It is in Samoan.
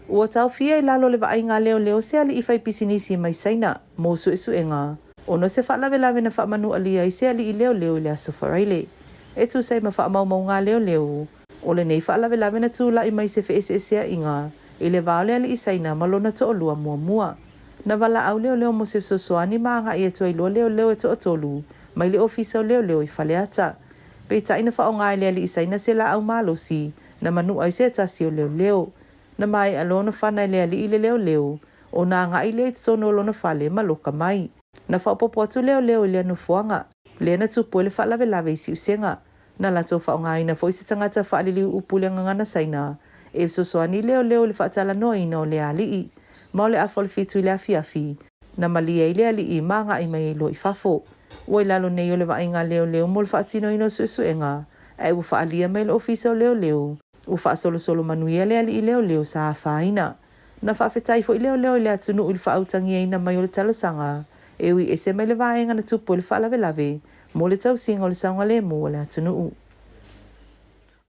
Ua taofia i lalo o le vaaiga a leoleo se alii faipisinisi mai Saina mo suesuega ona o se faalavelave na faamanualia ai se alii leoleo i le Aso Faraile. E tusa ai ma faamaumauga a leoleo, o lenei faalavelave na tulai mai se feeseeseaiga i le va o le alii Saina ma lona toalua muamua. Na valaau leoleo mo se fesoasoani ma agai atu ai loa leoleo e toatolu mai le ofisa o leoleo i Faleata. Peitai na faaaoga e le alii Saina se laau malosi na manua ai se tasi o leoleo. Na maea loa ona fana e le alii le leoleo, ona agai lea i totonu o lona fale ma loka mai. Na faaopoopo atu leoleo i lea nofoaga, lea na tupu ai le faalavelave i Siusega. Na latou faaaogaina foi se tagata faaliliu upu i le gagana Saina e fesoasoani i leoleo i le faatalanoaina o lea alii. Ma o le afa o le 7 i le afiafi, na malie ai le alii ma agai mai ai loa i fafo. Ua i lalo nei o le vaaiga a leoleo mo le faatinoina o suesuega, ae ua faaalia mai e le Ofisa o Leoleo, ua faasolosolo manuia le alii leoleo sa afaina. Na faafetai foi leoleo i le atunuu i le faautagiaina mai o le talosaga e ui ese mai le vaega na tupu ai le faalavelave mo le tausiga o le saogalemu o le atunuu.